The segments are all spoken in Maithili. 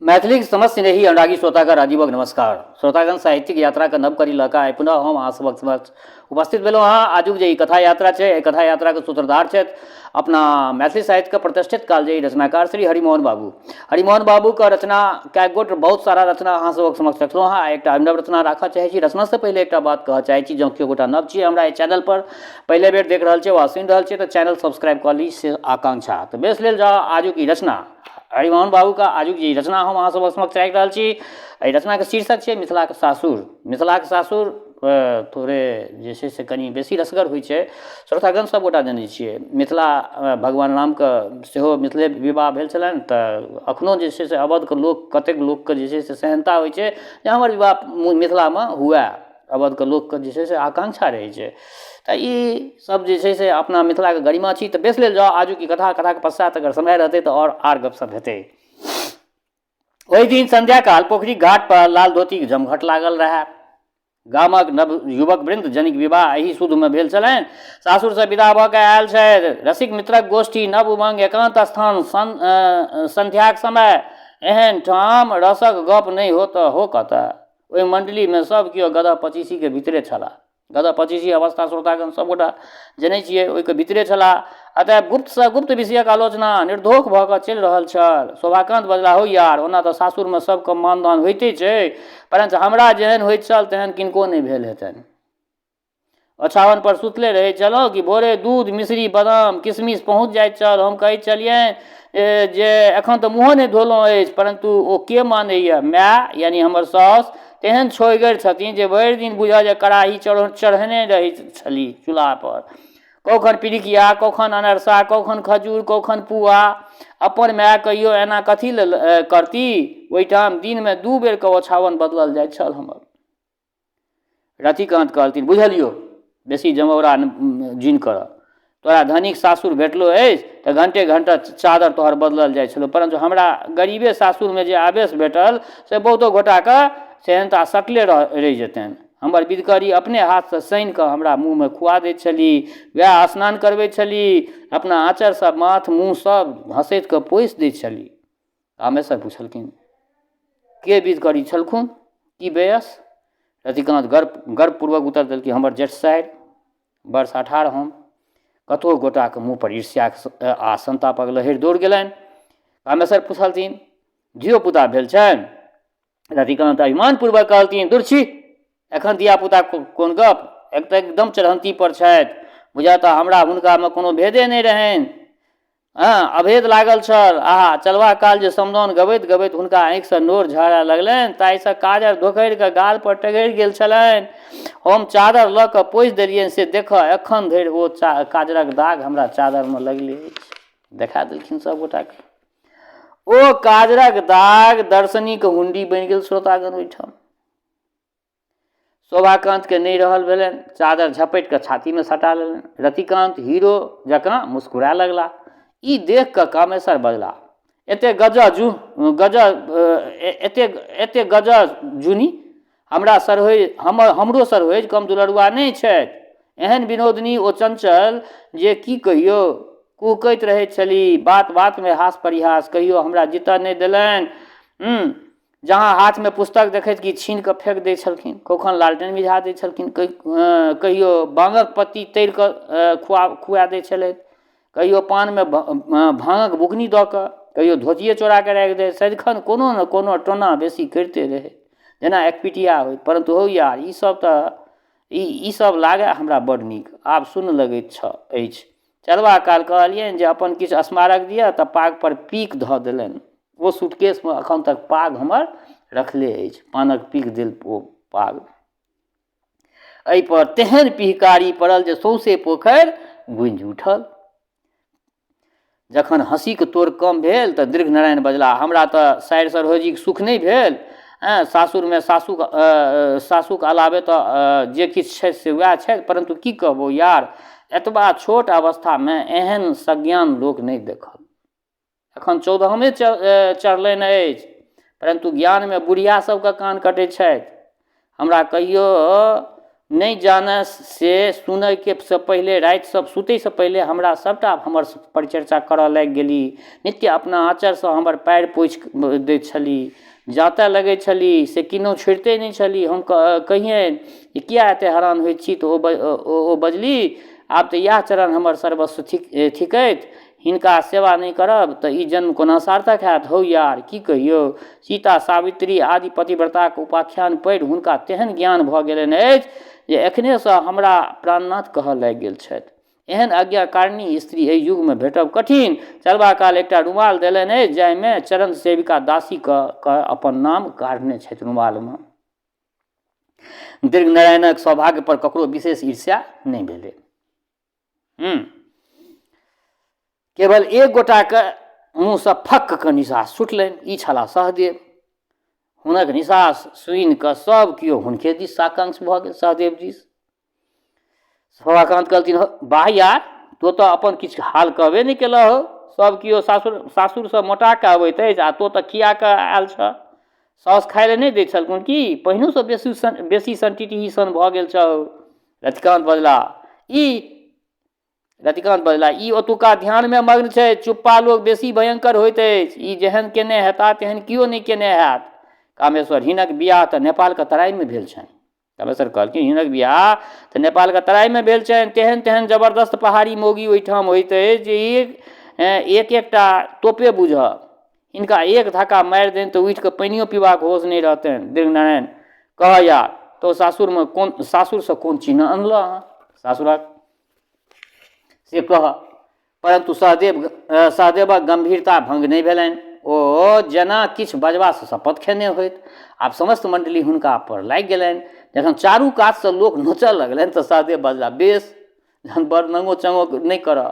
मैथिलीक समस्त स्नेही अनुरागी श्रोतागण राजीवक नमस्कार। श्रोतागण, साहित्यिक यात्राके नव कड़ी लऽ कऽ आइ पुनः हम अहाँ सभक समक्ष उपस्थित भेलहुँ हँ। आजुक जे ई कथा यात्रा छै, एहि कथा यात्राके सूत्रधार छथि अपना मैथिली साहित्यके प्रतिष्ठित कालजयी रचनाकार श्री हरिमोहन बाबू। हरिमोहन बाबूके रचना कएक गोट बहुत सारा रचना अहाँ सभक समक्ष रखलहुँ हँ। आइ एकटा नव रचना राखऽ चाहै छी। रचनासँ पहिले एकटा बात कहऽ चाहै छी, जँ केओ गोटा नव छियै, हमरा एहि चैनलपर पहिले बेर देख रहल छियै वा सुनि रहल छियै, तऽ चैनल सब्सक्राइब कऽ ली, से आकांक्षा। तऽ बेस, लेल जाउ आजुक ई रचना। हरिमोहन बाबूके आजुक जे रचना हम अहाँ सभक समक्ष राखि रहल छी, एहि रचनाके शीर्षक छै मिथिलाके सासुर। मिथिलाके सासुर थोड़े जे छै से कनि बेसी रसगर होइ छै। श्रोतागण, सभगोटा जनै छियै, मिथिला भगवान रामके सेहो मिथिले विवाह भेल छलनि। तऽ एखनो जे छै से अवधके लोक, कतेक लोकके जे छै से सेहन्ता होइ छै जे हमर विवाह मिथिलामे हुए। अवधके लोकके जे छै से आकांक्षा रहै छै। तऽ ई सब जे छै से अपना मिथिलाके गरिमा छी। तऽ बेस, लेल जाउ आजुक ई कथा। कथाके पश्चात अगर समय रहतै तऽ आओर आर गपशप हेतै। ओहि दिन संध्याकाल पोखरिक घाट पर लाल धोतीक जमघट लागल रहए। गामक नव युवक वृन्द, जनिक विवाह एहि सुधमे भेल छलनि, सासुरसँ विदा भऽ कऽ आयल छथि। रसिक मित्रक गोष्ठी, नव उमंग, एकान्त स्थान, संध्याक समय, एहन ठाम रसक गप नहि हो तऽ हो कतऽ? ओहि मण्डलीमे सभ केओ गदह पचीसीके भीतरे छलाह। गदह पचीसी अवस्था श्रोतागण सभगोटा जनै छियै, ओहिके भीतरे छलाह। अतएव गुप्तसँ गुप्त विषयक आलोचना निर्धोख भऽ कऽ चलि रहल छल। शोभाकान्त बजलाह, हौ यार, ओना तऽ सासुरमे सभके मानदान होइते छै, परञ्च हमरा जेहन होइत छल तेहन किनको नहि भेल हेतनि। ओछाओन पर सुतले रहै छलहुँ कि भोरे दूध, मिश्री, बादाम, किशमिश पहुँच जाइत छल। हम कहैत छलियनि जे एखन तऽ मुँहो नहि धोलहुँ अछि, परन्तु ओ के मानैए? माय, यानि हमर साउस, तेहन छोइगर छथिन जे भरि दिन बुझऽ जे कड़ाही चढ़ेने रहैत छली चूल्हापर। कौखन पिरिकिया, कौखन अनरसा, कौखन खजूर, कौखन पुआ। अपन माय कहियो एना कथी लेल करती? ओहिठाम दिनमे 2 बेरके ओछाओन बदलल जाइत छल हमर। रतिकान्त कहलथिन, बुझलियौ, बेसी जमौरा जुनि करऽ। तोरा धनिक सासुर भेटलो अछि तऽ घंटे घंटा चादर तोहर बदलल जाइ छलौ, परन्तु हमरा गरीबे सासुरमे जे आवेश भेटल से बहुतो गोटाके सेहन्ता सटले रहि जेतनि। हमर बिधकरी अपने हाथसँ सानि कऽ हमरा मुँहमे खुआ दैत छली, वएह स्नान करबैत छली, अपना आँचरसँ माथ मुँह सब घसैत कऽ पोछि दैत छली। कामेश्वर पुछलखिन, के विधकरी छलखुन, की बयस? रतिकान्त गर्वपूर्वक उत्तर देलखिन, हमर जेठ सारि, वर्ष 18। कतहु गोटाके मुँहपर ईर्ष्याक आ संतापक लहरि दौड़ गेलनि। कामेश्वर पुछलथिन, धियोपुता भेल छनि? रतिकान्त अभिमानपूर्वक कहलथिन, दूर छी, एखन धियापुता कोन गप, एक तऽ एकदम चढ़न्ती पर छथि। बुझा तऽ हमरा हुनकामे कोनो भेदे नहि रहनि। हँ, अभेद लागल छल। आहा, चलबा काल जे समदाउन गबैत गबैत हुनका आँखिसँ नोर झहरय लगलनि, ताहिसँ काजर धोखरि कऽ गालपर टघरि गेल छलनि। हम चादर लऽ कऽ पोछि देलियनि, से देखऽ, एखन धरि ओ काजरक दाग हमरा चादरमे लगले अछि। देखा देलखिन सभ गोटाके। ओ काजरक दाग दर्शनीके हुंडी बनि गेल श्रोतागण ओहिठाम। शोभाकान्तके नहि रहल भेलनि, चादर झपटि कऽ छातीमे सटा लेलनि। रतिकान्त हीरो जकाँ मुस्कुराय लगला। ई देख कऽ कामेश्वर बजला, एते गजह जू गजह एते एते गजह जुनि, हमरा सरहोइ हमर हमरो सरहोइज कम दुलरुआ नहि छथि। एहन विनोदिनी ओ चञ्चल जे की कहियौ। कुहकैत रहैत छली, बात बातमे हास परिहास, कहियो हमरा जीतऽ नहि देलनि। जहाँ हाथमे पुस्तक देखैत कि छीन कऽ फेक दै छलखिन, कखन लालटेन मिझा दै छलखिन, कहियो बाङ्गक पत्ती तरि कऽ खुआ दै छलथि, कहियो पानमे भाङ्गक बुकनी दऽ कऽ, कहियो धोतिए चोरा कऽ राखि दै। सदिखन कोनो ने कोनो टोना बेसी करिते रहै, जेना एकपिटिया होइ। परन्तु हौ यार, ईसब तऽ ईसब लागै हमरा बड्ड नीक। आब सुन्न लगैत अछि। चलबा काल कहलियनि जे अपन किछु स्मारक दिअ, तऽ पागपर पीक धऽ देलनि। ओ सूटकेसमे एखन तक पाग हमर रखले अछि, पानक पीक देल ओ पाग। एहिपर तेहन पिहकारी पड़ल जे सौंसे पोखरि गूँजि उठल। जखन हँसीके तोड़ कम भेल तऽ दीर्घ नारायण बजलाह, हमरा तऽ सारि सरहोजिक सुख नहि भेल। सासुरमे सासुके अलावे तऽ जे किछु छथि से वएह छथि, परन्तु की कहबौ यार, एतबा छोट अवस्थामे एहन सज्ञान लोक नहि देखल। एखन 14मे चढ़लनि अछि, परन्तु ज्ञानमे बुढ़िया सबके कान कटै छथि। हमरा कहियो नहि जानय से सुनयके से पहिले राति सब सुतैसँ पहिले हमरा सभटा हमर परिचर्चा करऽ लागि गेली। नित्य अपना आँचरसँ हमर पएर पोछि दैत छली। जाँतऽ लगै छली से किन्नहु छोड़िते नहि छली। हम कहियनि जे किए एतेक हैरान होइ छी तऽ ओ बजली आब तऽ इएह चरण हमर सर्वस्व थिकथि। हिनका सेवा नहि करब तऽ ई जन्म कोना सार्थक हैत। हौ यार की कहियौ सीता सावित्री आदि पतिव्रताक उपाख्यान पढ़ि हुनका तेहन ज्ञान भऽ गेलनि अछि जे एखनेसँ हमरा प्राणनाथ कहऽ लागि गेल छथि। एहन आज्ञाकारिणी स्त्री एहि युगमे भेटब कठिन। चलबा काल एकटा रुमाल देलनि अछि जाहिमे चरण सेविका दासी कऽ अपन नाम गाड़ने छथि रुमालमे। दीर्घनारायणक सौभाग्य पर ककरो विशेष ईर्ष्या नहि भेलै। केवल एक गोटाके मुँहसँ फक्क कऽ निसास छुटलनि। ई छलाह सहदेव। हुनक निसास सुनि कऽ सब केओ हुनके दिस साकांक्ष भऽ गेल, सहदेव दिस। शोभाकान्त कहलथिन वाह यार, तोँ तऽ अपन किछु हाल कहबे नहि केलह हौ। सब केओ सासुरसँ मोटा कऽ अबैत अछि आ तोँ तऽ खिया कऽ आयल छह। साउस खाय लए नहि दैत छलखुन की? पहिनहुसँ बेसी सनटिटही सन भऽ गेल छह हौ। रतिकान्त बजलाह ई रतिकान्त बजलाह ई ओतुका ध्यानमे मग्न छै। चुप्पा लोक बेसी भयंकर होइत अछि। ई जेहन केने हेताह तेहन केओ नहि केने हैत। कामेश्वर हिनक बियाह तऽ नेपालके तराइमे भेल छनि। कामेश्वर कहलखिन हिनक बियाह तऽ नेपालके तराइमे भेल छनि। तेहन तेहन जबरदस्त पहाड़ी मौगी ओहिठाम होइत अछि जे एक एकटा तोपे बुझह। हिनका एक धक्का मारि देनि तऽ उठि कऽ पानियो पीबाक होश नहि रहतनि। दीर्घनारायण कहऽ यार तो सासुरमे कोन सासुरसँ कोन चिन्ह अनलह हँ सासुरक से कहऽ। परन्तु सहदेवक गम्भीरता भङ्ग नहि भेलनि। ओ जेना किछु बजबासँ शपथ खेने होथि। आब समस्त मण्डली हुनका पर लागि गेलनि। जखन चारू कातसँ लोक नोचऽ लगलनि तऽ सहदेव बजलाह बेस जहन बड़ नंगो चंगो नहि करऽ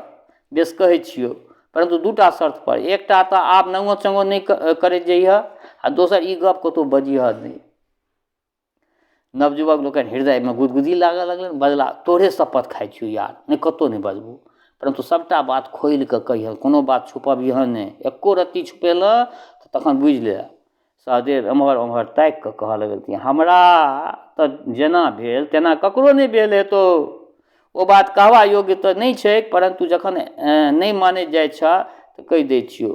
बेस कहै छियौ परन्तु दूटा शर्त पर एकटा तऽ आब नंगो चंगो नहि करैत जइहऽ आ दोसर ई गप कतहु बजिहऽ नहि। नवयुवक लोकनि हृदयमे गुदगुदी लागऽ लगलनि बजला तोरे शपथ खाइ छियौ यार नहि कतहु नहि बजबौ परन्तु सभटा बात खोलि कऽ कहिहऽ कोनो बात छुपबिहऽ नहि एको रत्ती छुपेलऽ तऽ तखन बुझि ले। सहदेव एम्हर ओम्हर ताकि कऽ कहऽ लगलखिन हमरा तऽ जेना भेल तेना ककरो नहि भेल हेतौ। ओ बात कहबा योग्य तऽ नहि छैक परन्तु जखन नहि मानैत जाइ छह तऽ कहि दै छियौ।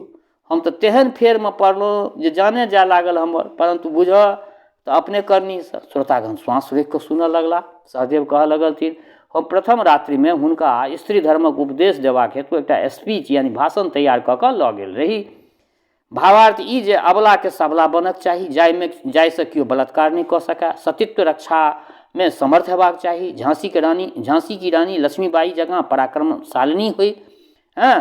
हम तऽ तेहन फेरमे पड़लहुँ जे जाने जाय लागल हमर परन्तु बुझऽ तऽ अपने करनीसँ। श्रोतागण श्वास रोकि कऽ सुनऽ लगलाह। सहदेव कहऽ लगलथिन हम प्रथम रात्रिमे हुनका स्त्री धर्मक उपदेश देबाक हेतु एकटा स्पीच यानि भाषण तैयार कऽ कऽ लऽ गेल रही। भावार्थ ई जे अबलाके सबला बनक चाही जाहिमे जाहिसँ केओ बलात्कार नहि कऽ सकए। सतीत्व रक्षामे समर्थ हेबाक चाही। झाँसीके रानी झाँसी की रानी लक्ष्मीबाई जकाँ पराक्रमशालिनी होइ हँ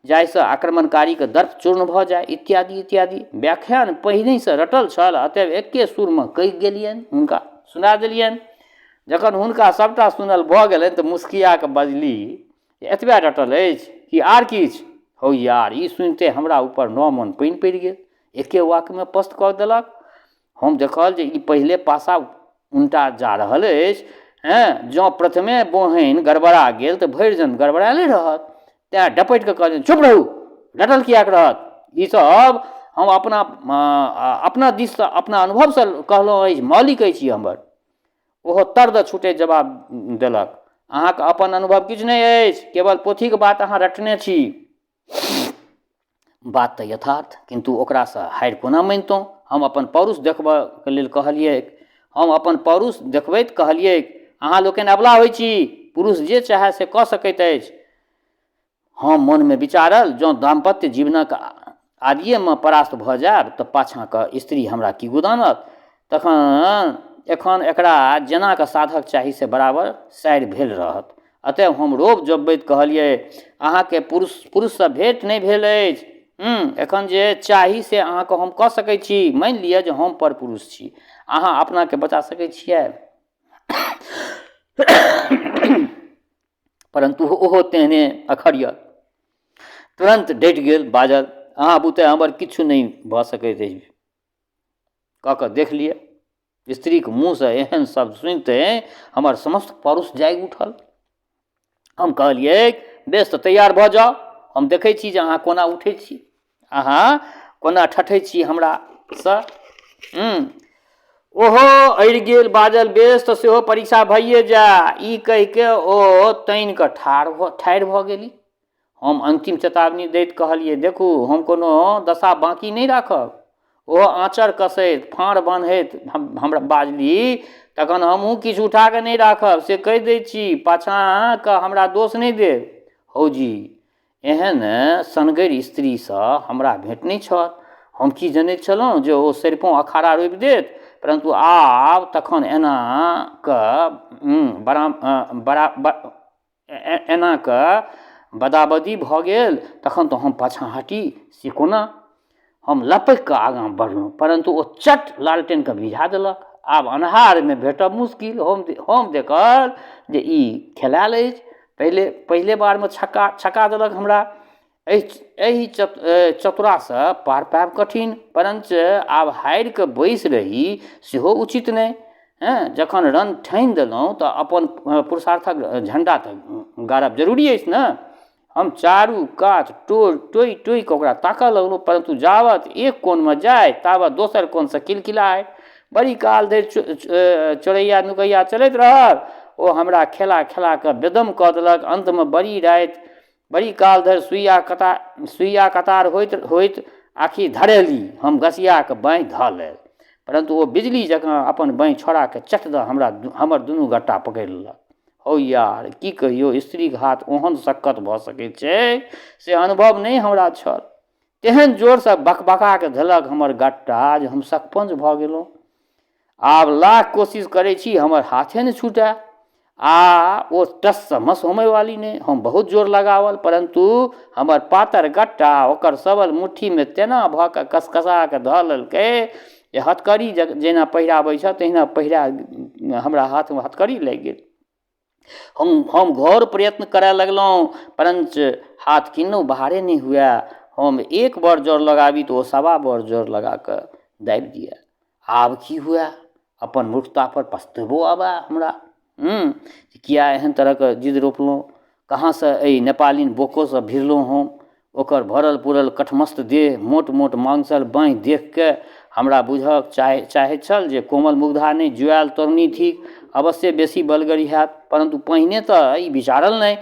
जाहिसँ आक्रमणकारीके दर्प चूर्ण भऽ जाय इत्यादि इत्यादि। व्याख्यान पहिनहिसँ रटल छल अतएव एके सुरमे कहि गेलियनि हुनका सुना देलियनि। जखन हुनका सभटा सुनल भऽ गेलनि तऽ मुस्किया कऽ बजली एतबे रटल अछि कि आर किछु? हौ यार ई सुनिते हमरा ऊपर 9 मन पानि पड़ि गेल। एके वाक्यमे पस्त कऽ देलक। हम देखल जे ई पहिले पासा उनटा जा रहल अछि। हँ जँ प्रथमे बोहनि गड़बड़ा गेल तऽ भरि जन्म गड़बड़ायले रहत। तेँ डपटि कऽ कहलियनि चुप रहू रटल किएक रहत? ईसभ हम अपना अपना दिससँ अपना अनुभवसँ कहलहुँ अछि मौलिक अछि ई हमर। ओहो तर दऽ छूटैत जवाब देलक अहाँके अपन अनुभव किछु नहि अछि केवल पोथीके बात अहाँ रटने छी। बात तऽ यथार्थ किन्तु ओकरासँ हारि कोना मानितहुँ। हम अपन पौरुष देखबऽके लेल कहलियैक हम अपन पौरुष देखबैत कहलियैक अहाँ लोकनि अबला होइ छी पुरुष जे चाहए से कऽ सकैत अछि। हम मनमे विचारल जँ दाम्पत्य जीवनक आदिएमे परास्त भऽ जायब तऽ पाछाँके स्त्री हमरा की गुदानत। तखन एखन एकरा जेना कऽ साधक चाही से बराबर सारि भेल रहत। अतएव हम रोब जमबैत कहलियै अहाँके पुरुषसँ भेँट नहि भेल अछि। एखन जे चाही से अहाँके हम कऽ सकै छी। मानि लिअ जे हम पर पुरुष छी अहाँ अपनाके बचा सकै छियै? परन्तु ओहो तेहने अखरियल तुरन्त डटि गेल बाजल अहाँ बुते हमर किछु नहि भऽ सकैत अछि। कऽ कऽ देख लिअ। स्त्रीके मुँहसँ एहन शब्द सुनिते हमर समस्त पौरुष जागि उठल। हम कहलियै बेस तऽ तैयार भऽ जाउ हम देखै छी जे अहाँ कोना उठै छी अहाँ कोना ठठै छी हमरासँ। ओहो अड़ि गेल, बाजल, बेस तऽ सेहो परीक्षा भइए जाय। ई कहि कऽ ओ तानि कऽ ठाढ़ भऽ ठाढ़ि भऽ गेली। हम अन्तिम चेतावनी दैत कहलियै, देखू, हम कोनो दशा बाँकी नहि राखब। ओ आँचर कसैत फाँड़ बान्हैत हमरा बाजली, तखन हमहूँ किछु उठा कऽ नहि राखब से कहि दै छी, पाछाँ कऽ हमरा दोष नहि देब। हौ जी, एहन सनगरि स्त्रीसँ हमरा भेँट नहि छल। हम की जनैत छलहुँ जे ओ सरिपों अखाड़ा रोपि देत, परन्तु आब तखन एना कऽ बड़ा बड़ा एना कऽ बदाबदी भऽ गेल तखन तऽ हम पाछाँ हटी से कोना? हम लपकि कऽ आगाँ बढ़लहुँ, परन्तु ओ चट लालटेनके मिझा देलक। आब अन्हारमे भेटब मुश्किल। हम देखल जे ई खेलायल अछि। पहिले पहिले बारमे छक्का छका देलक हमरा। एहि एहि चतुरासँ पार पायब कठिन, परञ्च आब हारि कऽ बैसि रही सेहो उचित नहि। हँ, जखन रण ठानि देलहुँ तऽ अपन पुरुषार्थक झण्डा तऽ गाड़ब जरूरी अछि ने। हम चारू कात टोहि टोहि टोहि कऽ ओकरा ताकऽ लगलहुँ, परन्तु जाबत एक कोनमे जाय ताबत दोसर कोनसँ किलकिलाय। बड़ी काल धरि चोरैया नुकैया चलैत रहल। ओ हमरा खेला खेला कऽ बेदम कऽ देलक। अन्तमे बड़ी राति बड़ी काल धरि सुइया कतार होइत होइत आखिर धरेली। हम गसिया कऽ बाँहि धऽ लेल, परन्तु ओ बिजली जकाँ अपन बाँहि छोड़ा कऽ चट दऽ हमरा हमर दुनू गट्टा पकड़ि लेलक। हौ यार, की कहियौ, स्त्रीक हाथ ओहन सक्कत भऽ सकै छै से अनुभव नहि हमरा छल। तेहन जोरसँ बकबका कऽ धेलक हमर गट्टा जे हम सकपञ्च भऽ गेलहुँ। आब लाख कोशिश करै छी, हमर हाथे नहि छूटए आ ओ टससँ मस होमयवाली नहि। हम बहुत जोर लगाओल, परन्तु हमर पातर गट्टा ओकर सबल मुट्ठीमे तेना भऽ कऽ कसकसा कऽ धऽ लेलकै जे हथकड़ी जेना पहिराबै छह तहिना पहिरा हमरा हाथमे हथकड़ी लागि गेल। हम घोर प्रयत्न करय लगलहुँ, परञ्च हाथ किन्नहु बाहरे नहि हुए। हम एक बर जोर लगाबी तऽ ओ सवा बर जोर लगा कऽ दाबि दिअ। आब की हुए? अपन मूर्खतापर पछतेबो आबए हमरा किया एहन तरहके जिद रोपलहुँ। कहाँसँ एहि नेपालीन बोकोसँ भिड़लहुँ हम? ओकर भरल पुरल कठमस्त देह, मोट मोट मांसल बाँहि देखिकऽ हमरा बुझक चाहैत छल जे कोमल मुग्धा नहि, जुआयल तरुणी थिक, अवश्ये बेसी बलगरी हैत। परन्तु पहिने तऽ ई विचारल नहि,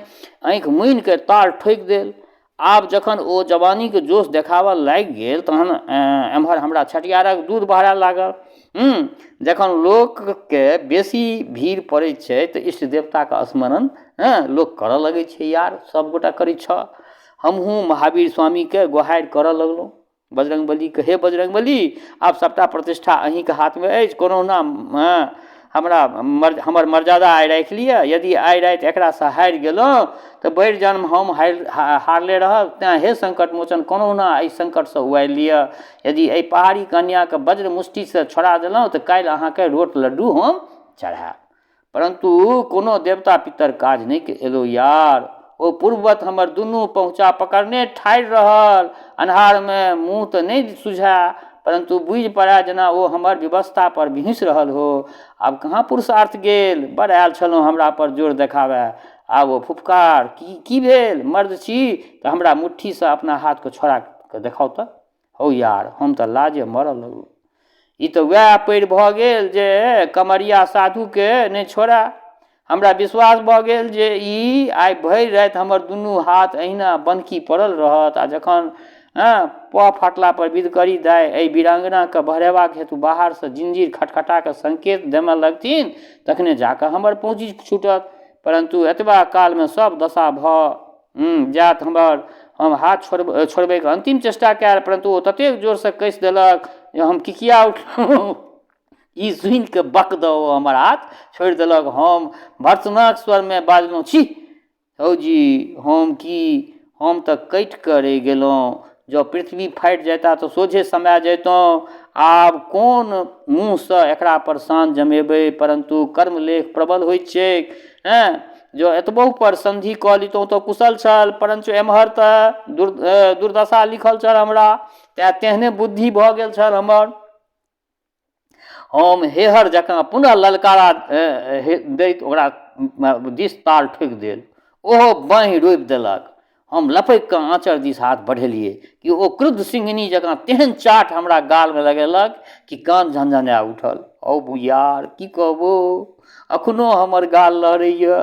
आँखि मुनिकऽ ताल ठोकि देल। आब जखन ओ जवानीके जोश देखाबऽ लागि गेल तहन एम्हर हमरा छठिहारक दूध बहराए लागल। जखन लोकके बेसी भीड़ पड़ै छै तऽ इष्ट देवताके स्मरण हँ लोक करऽ लगै छै। यार, सभगोटा करै छह। हमहूँ महावीर स्वामीके गोहारि करऽ लगलहुँ, बजरङ्गबलीके, हे बजरङ्गबली, आब सभटा प्रतिष्ठा अहीँके हाथमे अछि, कोनहुना हमरा हमर मर्यादा आइ राखि लिअ। यदि आइ राति एकरासँ हारि गेलहुँ तऽ भरि जन्म हम हारले रहब। तेँ हे सङ्कट मोचन, कोनहुना एहि सङ्कटसँ उबारि लिअ। यदि एहि पहाड़ी कन्याके वज्र मुष्टिसँ छोड़ा देलहुँ तऽ काल्हि अहाँके रोट लड्डू हम चढ़ायब। परन्तु कोनो देवता पितर काज नहि एलो यार। ओ पूर्ववत हमर दुनू पहुँचा पकड़ने ठाढ़ि रहल। अन्हारमे मुँह तऽ नहि सुझाय, परन्तु बुझि पड़य जेना ओ हमर विवशता पर बिहुँसि रहल हो। आब कहाँ पुरुषार्थ गेल? बड़ आयल छलहुँ हमरा पर जोर देखाबय। आब ओ फुफकार, की की भेल? मर्द छी तऽ हमरा मुट्ठीसँ अपना हाथके छोड़ा कऽ देखाउ तऽ। हौ यार, हम तऽ लाजे मरऽ लगलहुँ। ई तऽ वएह परि भऽ गेल जे कमरिया साधुके नहि छोड़ए। हमरा विश्वास भऽ गेल जे ई आइ भरि राति हमर दुनू हाथ एहिना बन्हकी पड़ल रहत आ जखन हँ पह फाटलापर विधकरी दाइ एहि वीराङ्गनाके बहरेबाक हेतु बाहरसँ जिंजीर खटखटा कऽ संकेत देमऽ लगथिन तखने जाकऽ हमर पहुँची छूटत। परन्तु एतबा कालमे सब दशा भऽ जायत हमर। हम हाथ छोड़बैके अन्तिम चेष्टा कयल, परन्तु ओ ततेक जोरसँ कसि देलक जे हम किकिया उठलहुँ। ई सुनिकऽ बक दऽ ओ हमर हाथ छोड़ि देलक। हम भर्त्सनाक स्वरमे बाजलहुँ, छी हौ जी, हम की, हम तऽ कटि कऽ रहि गेलहुँ। जँ पृथ्वी फाटि जैता तऽ सोझे समा जैतहुँ। आब कोन मुँहसँ एकरा पर शान जमेबै? परन्तु कर्मलेख प्रबल होइत छैक। हँ, जँ एतबहु पर सन्धि कऽ लितहुँ तऽ कुशल छल, परञ्च एम्हर तऽ दुर्दशा लिखल छल हमरा, तेँ तेहने बुद्धि भऽ गेल छल हमर। हम हेहर जकाँ पुनः ललकारा दैत ओकरा दिस ताल ठोकि देल। ओहो बाँहि रोपि देलक। हम लपकि कऽ आँचर दिस हाथ बढ़ेलियै कि ओ क्रुद्ध सिंहनी जकाँ तेहन चाट हमरा गालमे लगेलक कि कान झनझना उठल। औ यार की कहबो, अखनो हमर गाल लहरैए,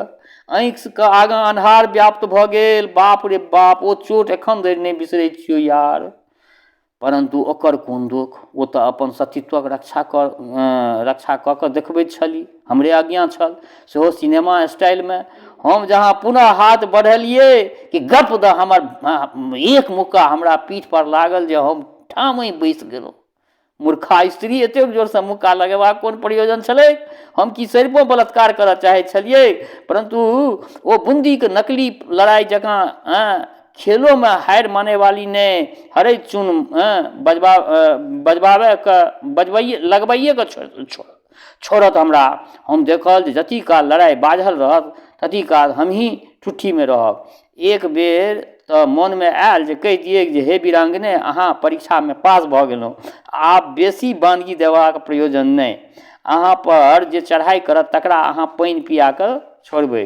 आँखिके आगाँ अन्हार व्याप्त भऽ गेल। बाप रे बाप, ओ चोट एखन धरि नहि बिसरै छियौ यार। परन्तु ओकर कोन दोख, ओ तऽ अपन सतीत्वक रक्षा कऽ रक्षा कऽ कऽ देखबैत छली, हमरे आज्ञा छल, सेहो सिनेमा स्टाइलमे। हम जहाँ पुनः हाथ बढ़ेलियै कि गप दऽ हमर एक मुक्का हमरा पीठपर लागल जे हम ठामहि बैसि गेलहुँ। मूर्खा स्त्री, एतेक जोरसँ मुक्का लगेबाक कोन प्रयोजन छलै? हम की सरिपों बलात्कार करऽ चाहै छलियै? परन्तु ओ बून्दीके नकली लड़ाइ जकाँ खेलोमे हारि मानैवाली नहि, हरैत चून बजबा बजबाबैके बजबैए लगबैएके छोड़त हमरा। हम देखल जे जती काल लड़ाइ बाझल रहत तती काल हमही ठुट्ठीमे रहब। एक बेर तऽ मोनमे आयल जे कहि दियैक जे हे वीरांगने, अहाँ परीक्षामे पास भऽ गेलहुँ, आब बेसी बानगी देबाक प्रयोजन नहि। अहाँ पर जे चढ़ाइ करत तकरा अहाँ पानि पिया कऽ छोड़बै।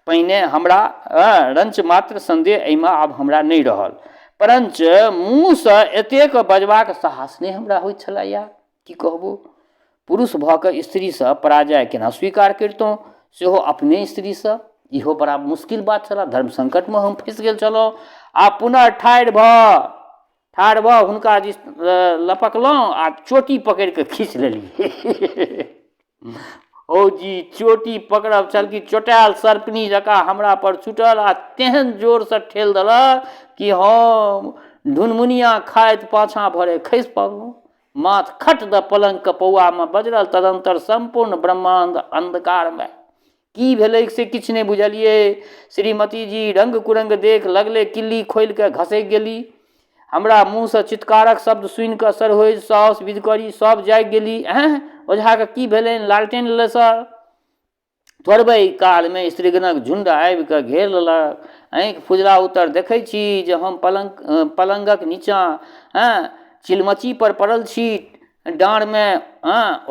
पहिने हमरा रंच मात्र सन्देह एहिमे आब हमरा नहि रहल, परञ्च मुँहसँ एतेक बजबाक साहस नहि हमरा होइत छलै। यार की कहबो, पुरुष भऽ कऽ स्त्रीसँ पराजय केना स्वीकार करितहुँ, सेहो अपने स्त्रीसँ? इहो बड़ा मुश्किल बात छलए। धर्म सङ्कटमे हम फँसि गेल छलहुँ। आ पुनः ठाढ़ भऽ हुनका दिस लपकलहुँ आ चोटी पकड़ि कऽ खींच लेलियै। हौ जी, चोटी पकड़ब छल कि चोटायल सर्पनी जकाँ हमरा पर छूटल आ तेहन जोरसँ ठेल देलक कि हम ढुनमुनिया खाइत पाछाँ भरे खसि पड़लहुँ। माथ खट दऽ पलङ्गके पौआमे बजरल। तदन्तर सम्पूर्ण ब्रह्माण्ड अन्धकारमे। की भेलै से किछु नहि बुझलियै। श्रीमती जी रङ्ग कुरङ्ग देख लगले किल्ली खोलि कऽ घसकि गेली। हमरा मुँहसँ चित्कारक शब्द सुनि कऽ सरहोइज, साउस, विधकरी सब जागि गेली। एँ, ओझाके की भेलनि? लालटेन लेसर। थोड़बे कालमे स्त्रीगणक झुण्ड आबि कऽ घेर लेलक। आँखि फुजला उत्तर देखै छी जे हम पलङ्गक नीचाँ चिलमचीपर पड़ल छी। डाँड़मे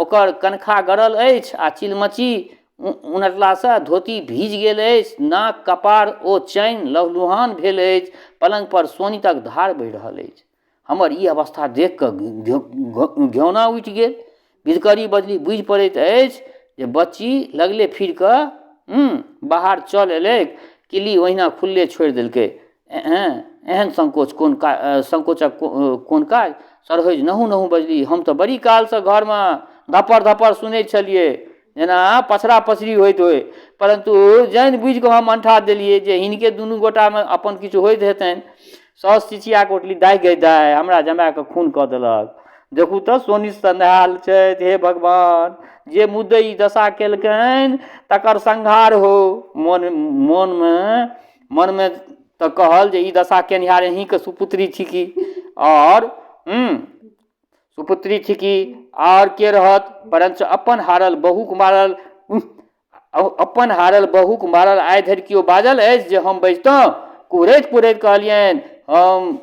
ओकर कनखा गड़ल अछि आ चिलमची उनटलासँ धोती भीज गेल अछि। नाक, कपार ओ चैन लहलुहान भेल अछि। पलङ्गपर शोणितक धार बहि रहल अछि। हमर ई अवस्था देखि कऽ घ्योना उठि गेल। विधकरी बजली, बुझि पड़ैत अछि जे बच्ची लगले फिर कऽ बाहर चल एलैक, किल्ली ओहिना खुलले छोड़ि देलकै। एहन संकोच कोन काज, संकोचक कोन काज? सरहोजि नहु नहु बजली, हम तऽ बड़ी कालसँ घरमे धप्पर धप्पर सुनै छलियै, जेना पछड़ा पछड़ी होइत होइ, परन्तु जानि बुझि कऽ हम अनठा देलियै जे हिनके दुनू गोटामे अपन किछु होइत हेतनि। साउस चिचिया कऽ उठली, दाइ गै दाइ, हमरा जमायके खून कऽ देलक, देखू तऽ शोणितसँ नहायल छथि। हे भगवान, जे मुद्दइ ई दशा केलकनि तकर संहार हो। मोन मोनमे मनमे तऽ कहल जे ई दशा केनिहार अहीँके सुपुत्री छिकी, आओर सुपुत्री छिकी, आओर के रहत? परञ्च अपन हारल बहुक मारल, अपन हारल बहुक मारल आइ धरि केओ बाजल अछि जे हम बजितहुँ? कुहरैत कुहरैत कहलियनि, हम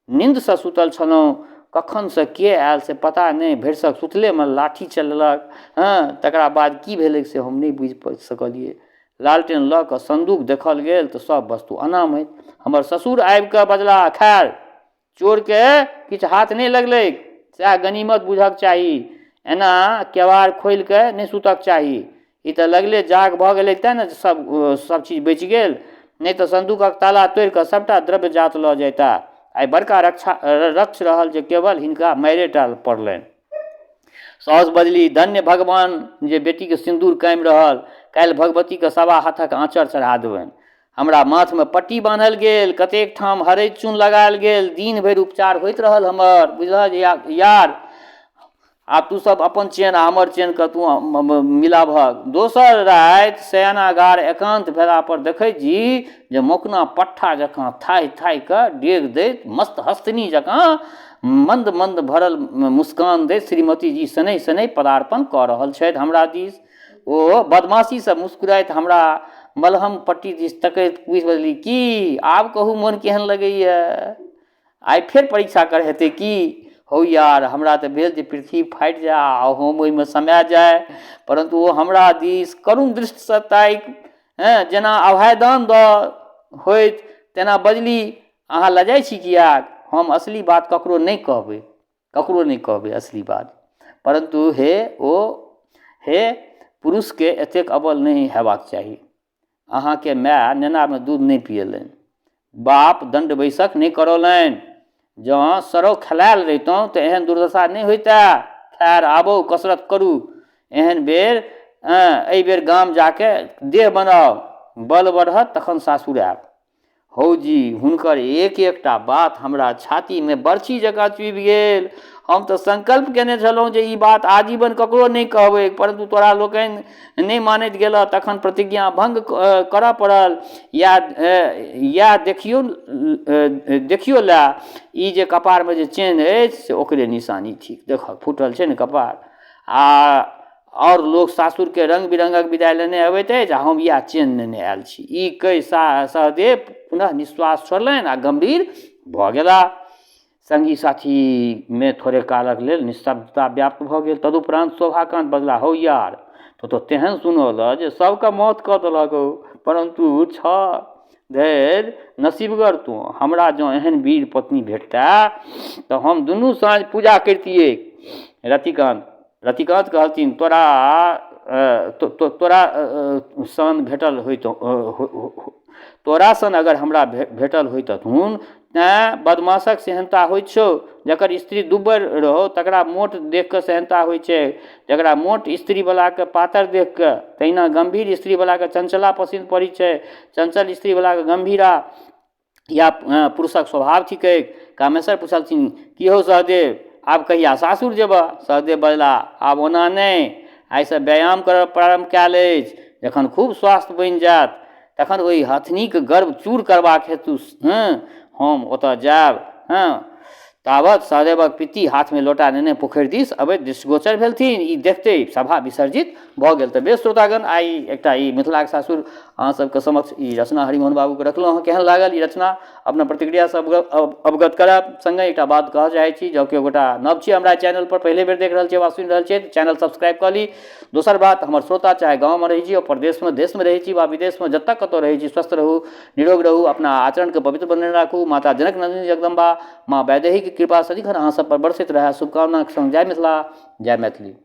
निन्दसँ सुतल छलहुँ, कखनसँ के आयल से पता नहि, भरिसक सुतलेमे लाठी चलेलक। हँ, तकरा बाद की भेलै से हम नहि बुझि सकलियै। लालटेन लऽ कऽ सन्दूक देखल गेल तऽ सभ वस्तु अनाम अछि। हमर ससुर आबि कऽ बजलाह, खैर, चोरके किछु हाथ नहि लगलै, सएह गनीमत बुझक चाही। एना केबाड़ खोलि कऽ नहि सुतक चाही। ई तऽ लगले जाग भऽ गेलै तेँ ने सब सब चीज बचि गेल, नहि तऽ सन्दूकक ताला तोड़ि कऽ सभटा द्रव्य जात लऽ जैता। आइ बड़का रक्षा रक्ष रहल जे केवल हिनका मारिए टा पड़लनि। साउस बजली, धन्य भगवान जे बेटीके सिन्दूर कायम रहल। काल्हि भगवतीके सवा हाथक आँचर चढ़ा देबनि। हमरा माथमे पट्टी बान्हल गेल, कतेक ठाम हरैद चून लगायल गेल। दिन भरि उपचार होइत रहल हमर। बुझलह जे यार, आब तू सब अपन चेन आ हमर चेनके तू मिलाबहक। दोसर राति शयनागार एकान्त भेलापर देखै छी जे मोकना पट्ठा जकाँ थाहि थाहि कऽ डेग दैत, मस्त हस्तिनी जकाँ मन्द मन्द भरल मुस्कान दैत श्रीमती जी शनैः शनैः पदार्पण कऽ रहल छथि हमरा दिस। ओ बदमाशीसँ मुस्कुराइत हमरा मलहम पट्टी दिस तकैत पूछि बजली, की आब कहू, मोन केहन लगैए? आइ फेर परीक्षा कर हेतै की? हौ यार, हमरा तऽ भेल जे पृथ्वी फाटि जाय आ हम ओहिमे समा जाय, परन्तु ओ हमरा दिस करुण दृष्टिसँ ताकि जेना अभयदान दऽ होइत तेना बजली, अहाँ लजाइ छी किएक? हम असली बात ककरो नहि कहबै। ककरो नहि कहबै असली बात। परन्तु हे ओ हे, पुरुषके एतेक अबल नहि हेबाक चाही। अहाँके माय नेनामे दूध नहि पियेलनि, बाप दण्ड बैसक नहि करौलनि। जँ सरौ खेलायल रहितहुँ तऽ एहन दुर्दशा नहि होइतए। खैर, आबो कसरत करू। एहन बेर एहि बेर गाम जाके देह बनाउ, बल बढ़त तखन सासुर आयब। हौ जी, हुनकर एक एकटा बात हमरा छातीमे बरछी जकाँ चुभि गेल। हम तऽ संकल्प केने छलहुँ जे ई बात आजीवन ककरो नहि कहबै, परन्तु तोरा लोकनि नहि मानैत गेलह, तखन प्रतिज्ञा भङ्ग करऽ पड़ल। इएह इएह देखियौ, देखियौ लए, ई जे कपारमे जे चेन्ह अछि से ओकरे निशानी थिक। देखहक, फूटल छै ने कपार। आ आओर लोक सासुरके रङ्ग बिरङ्गक विदाइ लेने अबैत अछि आ हम इएह चेन्ह नेने आयल छी। ई कहि सहदेव पुनः निश्वास छोड़लनि आ गम्भीर भऽ गेलाह। सङ्गी साथीमे थोड़े कालक लेल निस्तब्धता व्याप्त भऽ गेल। तदुपरान्त शोभाकान्त बजलाह, हौ यार, तो तऽ तेहन सुनौलह जे सबके मौत कऽ देलक हौ, परन्तु छह धरि नसीबगर तोँ। हमरा जँ एहन वीर पत्नी भेटतै तऽ हम दुनू साँझ पूजा करितियै। रतिकान्त रतिकान्त कहलथिन, तोरा तोरा सन भेटल होइत तोरा सन अगर हमरा भेटल होइतथुन। तैँ बदमाशक सेहन्ता होइत छौ। जकर स्त्री दुब्बर रहौ तकरा मोट देखि कऽ सेहन्ता होइ छै, जकरा मोट स्त्रीवलाके पातर देखि कऽ। तहिना गम्भीर स्त्रीवलाके चञ्चला पसिन्न पड़ै छै, चञ्चल स्त्रीवलाके गम्भीरा। इएह पुरुषक स्वभाव थिकै। कामेश्वर पुछलथिन, की हौ सहदेव, आब कहिया सासुर जेबह? सहदेव बजलाह, आब ओना नहि, आइसँ व्यायाम करब प्रारम्भ कयल अछि। जखन खूब स्वास्थ्य बनि जायत तखन ओहि हथनीके गर्व चूर करबाक हेतु हँ हम ओतऽ जायब। हँ तावत सहदेवक पित्ती हाथमे लोटा नेने पोखरि दिस अबैत दृष्टिगोचर भेलथिन। ई देखते सभा विसर्जित भऽ गेल। तऽ बेस श्रोतागण, आइ एकटा ई मिथिलाक सासुर अहाँ सबके समक्ष ई रचना हरिमोहन बाबूके रखलहुँ हँ। केहन लागल ई रचना, अपना प्रतिक्रियासँ अवगत करायब। सङ्गे एकटा बात कहऽ चाहै छी, जँ केओ गोटा नव छी हमरा चैनलपर, पहिले बेर देख रहल छी वा सुनि रहल छी, तऽ चैनल सब्सक्राइब कऽ ली। दोसर बात, हमर श्रोता चाहे गाँवमे रहै छी वा परदेशमे, देशमे रहै छी वा विदेशमे, जतऽ कतौ रहै छी, स्वस्थ रहू, निरोग रहू, अपना आचरणके पवित्र बनेने राखू। माता जनक नन्दिनी जगदम्बा, माँ वैदेहीके कृपा सदिखन अहाँ सब पर बरसैत रहए, शुभकामनाके सङ्ग जय मिथिला, जय मैथिली।